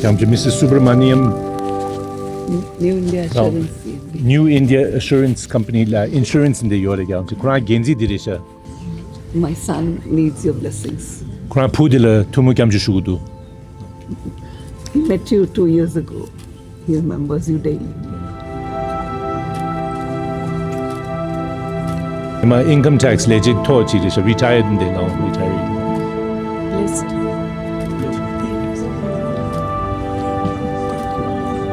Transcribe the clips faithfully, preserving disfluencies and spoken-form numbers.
རྒྱང་ཆེ་Missus Subramaniam. New India Assurance. New India Assurance Company ལ་insurance འདི་ཡོད་རེད། རྒྱང་ཆེ་ཁོ་རང་འགན་འཛིན་འདི་རེད་ཤག My son needs your blessings. ཁོ་རང་བུ་འདི་ལ་ཐུགས་སྨོན་སྐྱབས་འཇུག་ཞུ་གི་འདུག He met you two years ago. He remembers you daily. ཨ་མ་income tax ལས་བྱེད་མཐོ་ཅིག་རེད་ཤག retired འདི་ནང་retiree. Blessed.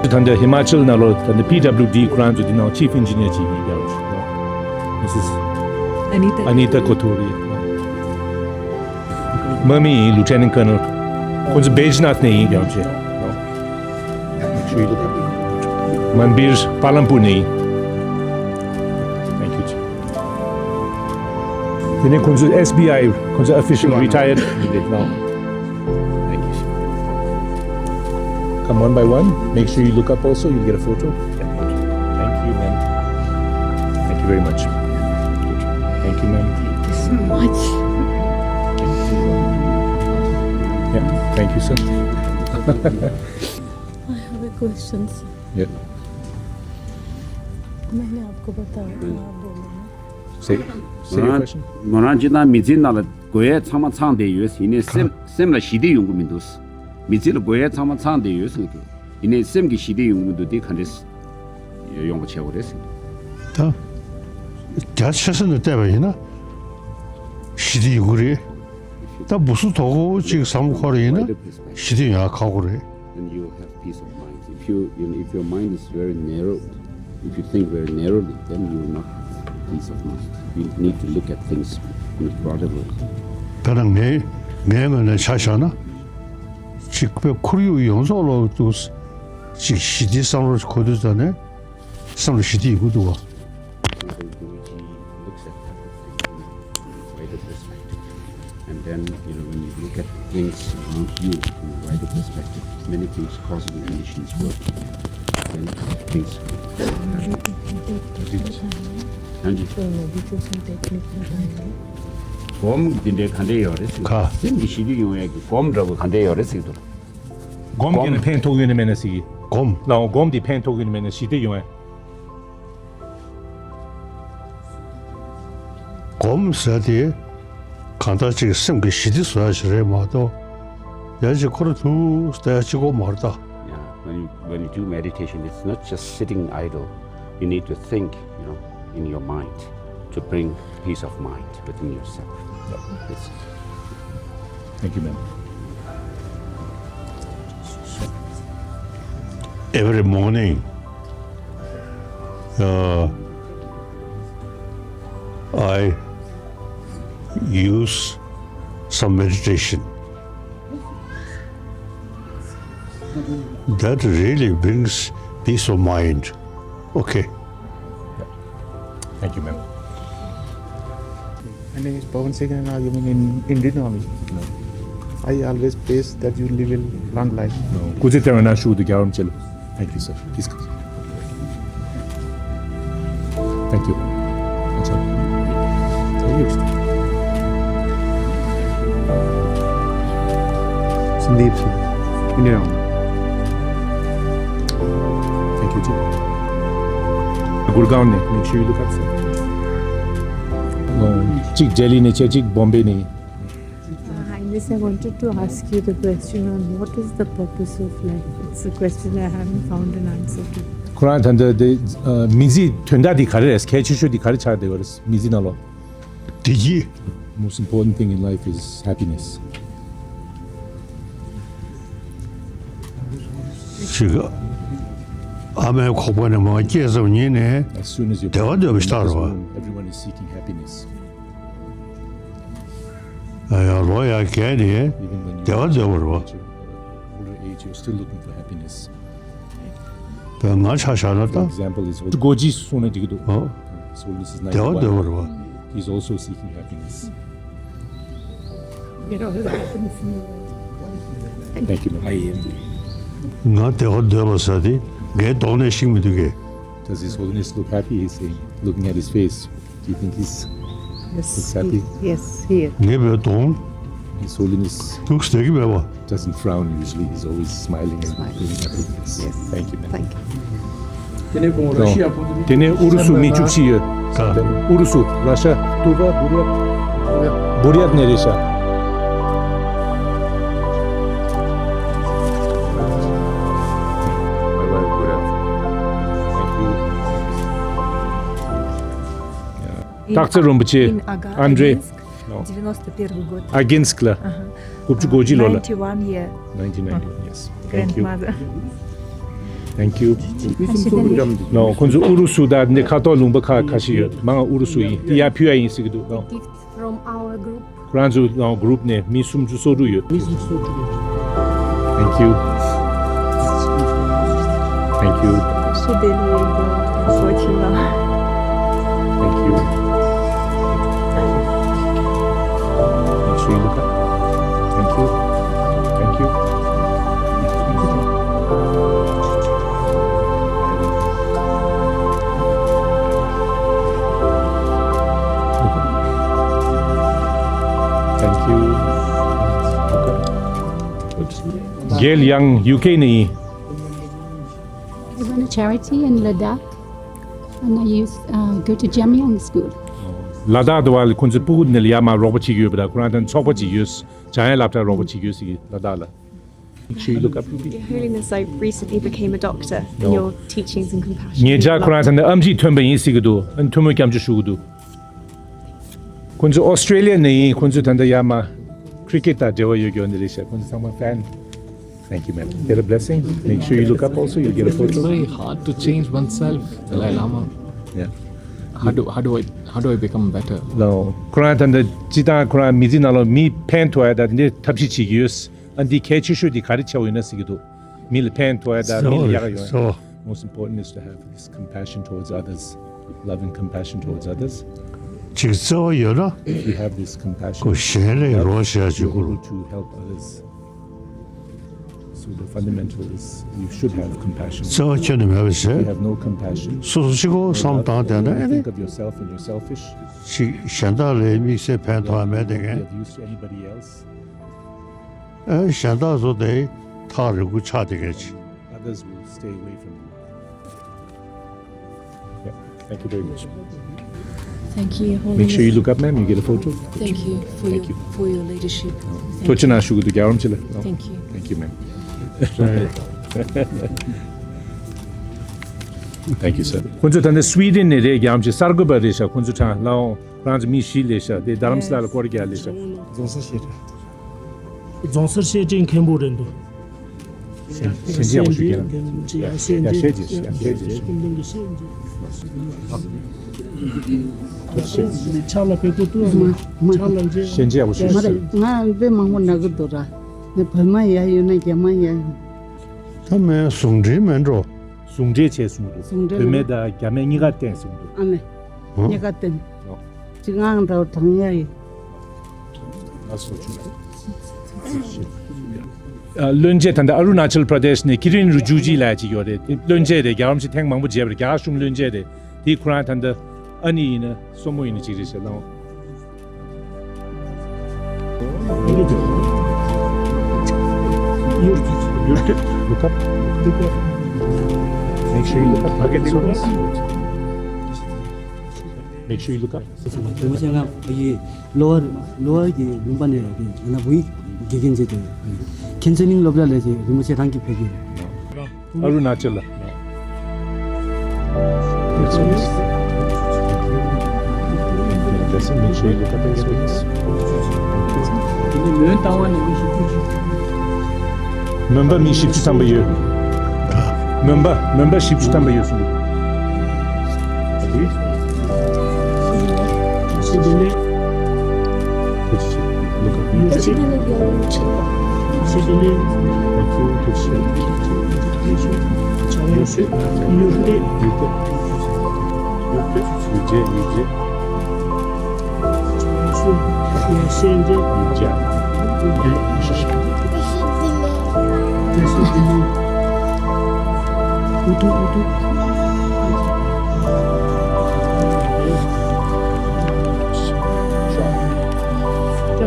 ད་ལྟ་Himachal ནང་ལོགས་ད་ལྟ P W D ཁོ་རང་ཚོ་འདི་ནང་chief engineer ཅིག་ཡིན་ཀྱང་། Missus Anita Anita Kothuri. མ་མི་ཡིན། Lieutenant Colonel. ཁོང་ཚོ་Baidyanath ནས་ཡིན་ཀྱང་བྱས། Manbir Palanpur ནས་ཡིན། Thank you. དེ་ནས་ཁོང་ཚོ S B I ཁོང་ཚོ་official retired ཡིན་པས། Thank you. Come one by one. Make sure you look up also. You get a photo. Thank you, ma'am. Thank you very much. Thank you, ma'am. Thank you so much. Yeah, thank you, sir. I have a question, sir. Yeah. मैंने आपको बताया था, आप बोले ना। Say, say your question. ང་རང་སྤྱིར་བཏང་མི་ཚེའི་ནང་ལ་དགོས་ཡས་ཚང་མ་ཚང་བསྡད་ཡོད། ཡིན་ནའི་སེམས་སེམས་ལ་ཞི་བདེ་ཡོང་གི་མི་འདུག་མི་ཚེ་ལ་དགོས་ཡས་ཚང་མ་ཚང་བསྡད་ཡོད་ཟེར་གི། ཡིན་ནའི་སེམས་ཀྱི་ཞི་བདེ་ཡོང་གི་མི་འདུག་དེ་ག་འདྲས་ཡོང་བ་བྱེད་དགོས་རེད་ཟེར། ད་རྒྱ་ཆེ་ས་ནས་བལྟས་པ་ཡིན་ན་ཞི་བདེ་ཡོང་གི་རེད། ད་འབུ་སུ་དོ་གོ་ཅིག་བསམ་བློ་འཁོར་ཡིན་ན་ཞི་བདེ་ཡོང་ཡ་ཁག་པོ་རེད། And you have peace of mind. If you, you know, if your mind is very narrow, if you think very narrowly, then you will not have peace of mind. You need to look at things in a broader way. ད་ནང་ངའི་ངའི་ངོས་ནས་ཆ་བཞག་ན། ཅིག་དཔེ་ཁོར་ཡུག་ཡོངས་རྫོགས་ལ་དུ་ཅིག་ཞི་བདེའི་བསམ་བློ་འཁོར་དུས་ཙ་ནས་བསམ་བློ་ཞི་བདེ་ཡོང་གི་འདུག་བ། Guruji looks at everything in a wider perspective. And then, you know, when you look at things around you in a wider perspective, many things, causal conditions work. Then things. Anji. སྒོམ་འདི་འདྲའི་ག་འདྲས་ཡོད་རེད་ཟེར། ག་སེམས་ཀྱི་ཞི་བདེ་ཡོང་ཡས་ཀྱི་སྒོམ་འདྲ་བོ་ག་འདྲས་ཡོད་རེད་ཟེར་གྱི་འདུག་སྒོམ་གྱི་ནི་ཕན་ཐོགས་ཡོད་ནི་མེད་ན་ཟེར་གྱི། སྒོམ། ལའོ་སྒོམ་འདི་ཕན་ཐོགས་ཡོད་ནི་མེད་ན་ཞི་བདེ་ཡོང་ཡས། སྒོམ་ཟེར་དེ་གང་ལྟར་ཅིག་སེམས་ཀྱི་ཞི་བདེ་བཟོ་ཡ་ཞིག་རེད་མ་གཏོགས། ཡང་ཅིག་ཁོ་རང་དུ་བལྟ་ཡ་གཅིག་པོ་མ་རེད་ད། Yeah, when you, when you do meditation, it's not just sitting idle. You need to think, you know, in your mind to bring peace of mind within yourself. It's Thank you, ma'am. Every morning, uh, I use some meditation. That really brings peace of mind. Okay. Thank you, ma'am. My name is Pawan Singh and I am in Indian Army. I always praise that you live a long life. སྐུ་ཚེ་བརྟན་པ་གནང་ཞུ་འདུག་རྒྱལ་བ་རིན་པོ་ཆེ་ལ། Thank you, sir. Please come. Thank you. That's all. Thank you. Sandeep sir. Thank you too. Gurgaon ནས། Make sure you look up, sir. གཅིག་ལྡི་ལི་ནས་བྱས། གཅིག་བོམ་བེ་ནས། Uh, Highness, I wanted to ask you the question on what is the purpose of life. It's a question I haven't found an answer to. ཁོ་རང་ད་ལྟ་དེ་མི་ཚེའི་དོན་དག་འདི་ག་རེ་རེད། གལ་ཆེ་ཤོས་འདི་ག་རེ་ཆགས་བསྡད་པ་རེད། མི་ཚེ་ནང་ལོགས། བདེ་སྐྱིད། Most important thing in life is happiness. ཅིག་ཨ་མའི་ཁོག་པ་ནས་མར་སྐྱེས་ཙམ་ཉིད་ནས། As soon as you བདེ་བ་འདོད་པ་ཞིག་ལྟར་བ། Everyone is seeking happiness. ཡང་ལོ་ཡང་རྒས་ནས་བདེ་བ་འདོད་པར་བ། Older age, you're still looking for happiness. ད་ང་ཆ་བཞག་ན་ད། Example is སྒོ་འབྱེད་གསུངས་ན་འགྲིག་གི་འདུག His Holiness is བདེ་བ་འདོད་པར་བ། He's also seeking happiness. Thank you, ma'am. ང་བདེ་བ་འདོད་པ་ཟེར་དེ་ངའི་གདོང་ནས་ཤེས་མི་འདུག་གས། Does His Holiness look happy? He's saying. Looking at his face, do you think he's, yes, looks happy? He, yes, he is. ངས་བོད་དོང་། His Holiness དུག་སྟེར་གི་མེད་པ། Doesn't frown usually. He's always smiling and, smiling, being happy. Yes. Thank you, man. Thank you. དེ་ནས་ཨུ་རུ་སུ་མི་བཅུ་གཅིག་ཡོད། ཨུ་རུ་སུ། ར་ཤ། ཏུ་བ། བུ་རི་ཡ། བུ་རི་ཡ་ནས་རེད་ཤག་སྟག་རྩེ་རིན་པོ་ཆེ། ཨན་ཌྲེ། девяносто первый год. ཨ་གིན་སི་ཀི་ལ། དགུ་བཅུ་གོ་གཅིག་ལོ་ལ། Ninety one year. Nineteen ninety one, yes. Thank you. Grandmother. Thank you. No, ཁོང་ཚོ་ཨུ་རུ་སུ་དང་འདི་ཁ་ཐོག་ལུང་པ་ཁ་ཁ་ཤས་ཡོད། མང་ཨུ་རུ་སུ་ཡིན། འདི་ཡར་ཕུལ་ཡ་ཡིན་ཟེར་གི་འདུག། Gift from our group. ཁོ་རང་ཚོ་གི་རུབ་ནས་མི་སུམ་ཅུ་སོ་དྲུག་ཡོད། Thank you. Thank you. Thank you. Make sure you look up. Thank you. Thank you. Thank you. རྒན་ཡང་ཡུ་ཀེ་ནས་ཡིན། I run a charity in Ladakh, and I used, uh, go to Jamyang school. ལ་དྭགས་དུ་བ་ལ་ཁོང་ཚོའི་སྤུ་གུ་ནས་ཡར་མར་རོགས་པ་བྱེད་ཀྱི་ཡོད་པ་དང་ཁོ་རང་དང་ཚོགས་པ་ཅིག་ཡོད། བྱང་ཡན་སློབ་གྲྭར་རོགས་པ་བྱེད་ཀྱི་ཡོད་ཟེར་གི་ལ་དྭགས་ལ། Make sure you look up. Your Holiness, I recently became a doctor in your teachings and compassion. ངེད་ཅག་ཁོ་རང་ཚོ་ནས་ཨེམ་ཆི་ཐོན་པ་ཡིན་ཟེར་གི་འདུག། ཨ་ནི་ཐུགས་སྨོན་སྐྱབས་འཇུག་ཞུ་གི་འདུག། ཁོང་ཚོ་ཨོ་སི་ཀྲེ་ལི་ཡ་ནས་ཡིན། ཁོང་ཚོ་ད་ལྟ་ཡར་མར་ཁི་རི་ཀེ་ཊི་དང་འབྲེལ་བ་ཡོད་ཀྱི་འོ་འདི་རེད་ཤག། ཁོང་ཚོ་ཚང་མ་ཕེན། Thank you, man. Get a blessing. Make sure you look up also. You'll get a photo. It's very hard to change oneself, Dalai Lama. Yeah. How do, how do I, how do I become better? ལའོ། ཁོ་རང་ད་ལྟ་སྤྱིར་བཏང་ཁོ་རང་མི་ཚེ་ནང་ལ་མི་ཕན་ཐོགས་ཡ་ད་འདི་ཐབས་ཤེས་བྱེད་ཀྱི་ཡོད། ཨ་འདི་གལ་ཆེ་ཤོས་འདི་ག་རེ་བྱས་ཡོད་ན་ཟེར་གྱི་འདུག། མི་ལ་ཕན་ཐོགས་ཡ་དང་མི་ལ་ཡག་ཡོང་ཡ། གཙོ་བོ། Most important is to have this compassion towards others, love and compassion towards others. ཅིག་བརྩེ་བ་ཡོད་ན། If you have this compassion, ཁོ་གཞན་ལ་རོགས་བྱེད་ཡ་བྱེད་དགོས་རེད། You're able to help others. So the fundamental is you should have compassion. བརྩེ་བ་ཁྱོན་ནས་མེད་པ་བྱས། If you have no compassion, སོ་སོ་གཅིག་པོ་བསམ་བཏང་བསྡད་ན། ཨེ་ནི། Think of yourself and you're selfish. ཅིག་གཞན་དག་ལ་དམིགས་བསལ་ཕན་ཐོགས་ཡ་མེད་བསྡད་མཁན། Be of use to anybody else. ཨེ་གཞན་དག་ཚོ་དེ་ཐག་རིང་པོ་ཆགས་བསྡད་མཁན་ཅིག། Others will stay away from you. Yeah, thank you very much. Thank you, Holiness. Make sure you look up, ma'am. You get a photo. Thank you for your, thank you, for your leadership. ཐུགས་རྗེ་གནང་ཞུ་གི་འདུག། རྒྱལ་བ་རིན་པོ་ཆེ་ལ། Thank you. Thank you, ma'am. Thank you, sir. ཁོང་ཚོ་ད་ནི་སུའི་ཌེན་ནས་རེད། རྒྱལ་བ་རིན་པོ་ཆེ། གསར་འགོད་པ་རེད་ཤག། ཁོང་ཚོ་ཁྲང་ལའོ། ཁོ་རང་ཚོ་མི་བཞི་སླེབས་ཤག། དེ་རྡ་རམ་ས་ལ་ལ་སྐོར་རྒྱག་སླེབས་ཤག། རྫོང་སར་བཤད་རེད། རྫོང་སར་བཤད་སྤྲིན་མཁན་པོ་རེད་འདུག། ཞལ་ཞལ་མཇལ་ཡག་པོ་ཞུ་རྒྱུ་ཡིན། ཡ་ཞལ་མཇལ། ཡ་ཞལ་མཇལ། ཡ་ཞལ་མཇལ། ཕྱག་ལ་ཕེབས་ཏུ་ཏུ་ཕྱག་ལ་མཇལ། ཞལ་མཇལ་ཡག་པོ་ཞུ་ཞུ། ང་འདི་མང་པོ་ན་གི་འདུག་ར། ནི་བོད་མ་ཡ་ཡོད་ན་རྒྱ་མ་ཡ་ཡོད། ད་མེད་ཟུང་འབྲེལ་མེད་འགྲོ། ཟུང་འབྲེལ་བྱས་གསུངས་འདུག། ཟུང་འབྲེལ་བོད་སྨན་དང་རྒྱ་སྨན་གཉིས་ཀ་བསྟེན་གསུངས་འདུག། ཨ་ནི། ཧུ། གཉིས་ཀ་བསྟེན། ཨོ། ཅི་ངང་འདྲ་བ་དྲང་ཡ་ཡིན། ཨ་སོ་ཆུ། ཨ་བློན་ཆེན་ད་ལྟ་ཨ་རུ་ན་ཅལ་པྲ་དེཤ་ནས་ཀི་རེན་རི་ཇུ་ཇི་ལབ་ཅིག་ཡོད་རེད། དེ་བློན་ཆེན་རེད། རྒྱལ་བ་རིན་པོ་ཆེ་ཐེངས་མང་པོ་མཇལ་བ་རེད། རྒྱ་གར་གཞུང་བློན་ཆེན་རེད། དེ་ཁོ་རང་ད་ལྟ་ཨ་ནེ་ཡིན་ན་སྲུ་མོ་ཡིན་ན་ཅིག་རེད་ཟེར་ལ། Look up. Make sure you look up. Make sure you look up. རིན་པོ་ཆེ་ང་ཕ་གི་གློ་བར་གློ་བར་གྱི་ལུང་པ་ནས་ང་བོད་ཡིག་དགེ་རྒན་བྱས་ཏེ་མཁན་ཚེ་གླིང་སློབ་གྲྭ་ལ་རིན་པོ་ཆེ་རང་གི་ཕ་གི། ཨ་རུ་ན་ཅལ་ལ། མོན་པ་མི་བཞི་བཅུ་ཐམ་པ་ཡོད། མོན་པ་མོན་པ་བཞི་བཅུ་ཐམ་པ་ཡོད་གསུངས་འདུག།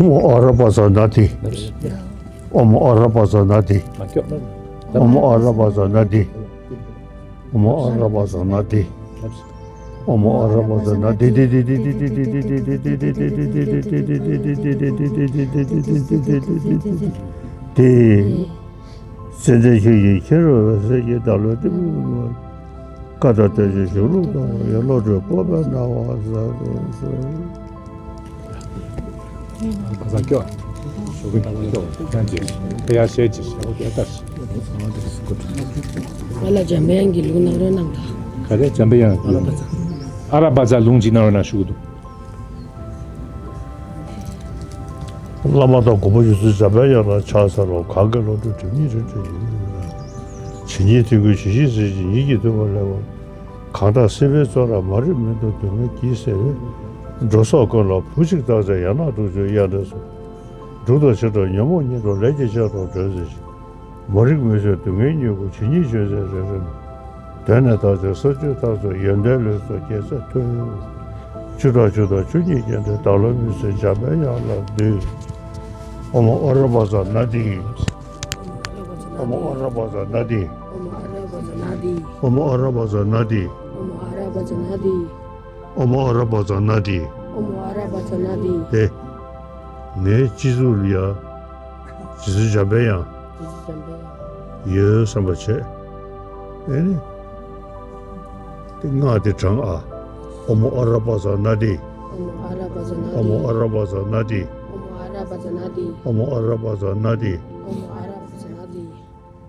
ཨོཾ་ཨ་ར་པ་ཙ་ན་དྷཱིཿ། ཨོཾ་ཨ་ར་པ་ཙ་ན་དྷཱིཿ། ཨོཾ་ཨ་ར་པ་ཙ་ན་དྷཱིཿ། ཨོཾ་ཨ་ར་པ་ཙ་ན་དྷཱིཿ། ཨོཾ་ཨ་ར་པ་ཙ་ན་དྷཱིཿ། ཙནྡན་ཆོས་ཀྱི་ཁྱེར་བ་སྲས་ཀྱི་བདག་བློ་གཏི་མུག་ནོར། བཀའ་དང་བསྟན་བཅོས་གཞུང་ལུགས་དང་པོ་ཡི། བློ་གྲོས་སྤོབས་པའི་སྣང་བ་མཛད་དུ་གསོལ། ཨ་ལ་འཇམ་དཔལ་དབྱངས་ཀྱི་ལུང་གནང་རོགས་གནང་དང་། ག་རེ་འཇམ་དཔལ་དབྱངས་ཀྱི་ལུང་། ཨ་ར་པ་ཙ་ལུང་ཅིག་གནང་རོགས་གནང་ཞུ་གི་འདུག། བླ་མ་དང་གོང་མ་རྗེ་བཙུན་འཇམ་དཔལ་དབྱངས་ལ་ཕྱག་འཚལ་ལོ། གང་གི་བློ་གྲོས་སྒྲིབ་གཉིས་བྲལ་བའི་ཡུལ། ཇི་སྙེད་དོན་ཀུན་ཇི་བཞིན་གཟིགས་ཤིང་ཉིད་ཀྱིས་ཐུབ་པ་ལེགས་པར། གང་དག་སྲིད་པའི་བཙོན་རར་མ་རིག་མུན་དུ་སྡུག་བསྔལ་གྱིས་གཟིར་བའི། འགྲོ་ཚོགས་ཀུན་ལ་བུ་གཅིག་བཏགས་ཚེ་ཡང་ན་དྲུག་ཅུའི་དབྱར་གནས་སུ། སྡུག་དང་འཆི་ཕྲད་ཉོན་མོངས་ཉེར་དྲུག་ལས་ཀྱི་ཆར་དུ་སྒྲོལ་མཛད་ཅིང་། མ་རིག་མུན་སེལ་སྡུག་བསྔལ་མྱུ་གུ་ཇི་སྙེད་གཞོམ་མཛད་རེ་རེ་ནས། གདོད་ནས་བདག་ཅག་ས་བཅུའི་མཐའ་སོགས་ཡོན་ཏན་ལུས་སུ་རྒྱས་ཚད་མཐོལ། ཆུ་དང་ཆུ་དང་ཆུ་གཉིས་བརྒྱན་ཏེ་བདག་བློ་མུན་སེལ་འཇམ་པའི་དབྱངས་ལ་འདུད། ཨོཾ་ཨ་ར་པ་ཙ་ན་དྷཱིཿ། ཨོཾ་ཨ་ར་པ་ཙ་ན་དྷཱིཿ། ཨོཾ་ཨ་ར་པ་ཙ་ན་དྷཱིཿ། ཨོཾ་ཨ་ར་པ་ཙ་ན་དྷཱིཿ། ཨོཾ་ཨ་ར་པ་ཙ་ན་དྷཱིཿ། ཨོཾ་ཨ་ར་པ་ཙ་ན་དྷཱིཿ། དེ། ངའི་སྤྱི་གཙུག་ལ་ཡ། རྗེ་བཙུན་འཇམ་པའི་དབྱངས། རྗེ་བཙུན་འཇམ་པའི་དབྱངས། ཡོད་བསམ་པ་བྱས། ཨེ་ནི། དེ་སྔགས་དེ་བགྲང་ཨ། ཨོཾ་ཨ་ར་པ་ཙ་ན་དྷཱིཿ། ཨོཾ་ཨ་ར་པ་ཙ་ན་དྷཱིཿ། ཨོཾ་ཨ་ར་པ་ཙ་ན་དྷཱིཿ། ཨོཾ་ཨ་ར་པ་ཙ་ན་དྷཱིཿ། ཨོཾ་ཨ་ར་པ་ཙ་ན་དྷཱིཿ། ཨོཾ་ཨ་ར་པ་ཙ་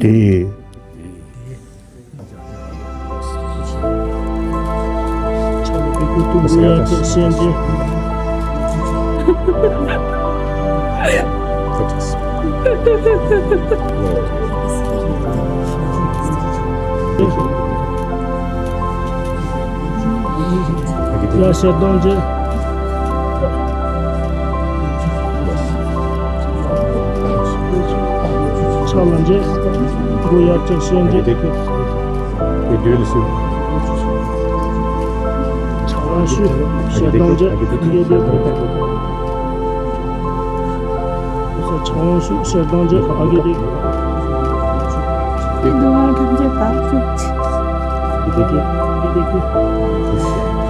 དེ། ཡ་ཞལ་གདོང་མཇལ། ཕྱག་ལ་མཇལ། མགོ་ཡར་བཀྱག་ཞལ་མཇལ། ཕྱག་དབང་ཞུ། ཞལ་གདོང་མཇལ། ཨ་གེ་དེ། ཕྱག་དབང་ཞུ། ཞལ་གདོང་མཇལ། ཨ་གེ་དེ། སྡུག་བསྔལ་ཐམས་ཅད་དག་ཤོག་ཅིག་ཨ་གེ་དེ། ཨ་གེ་དེ།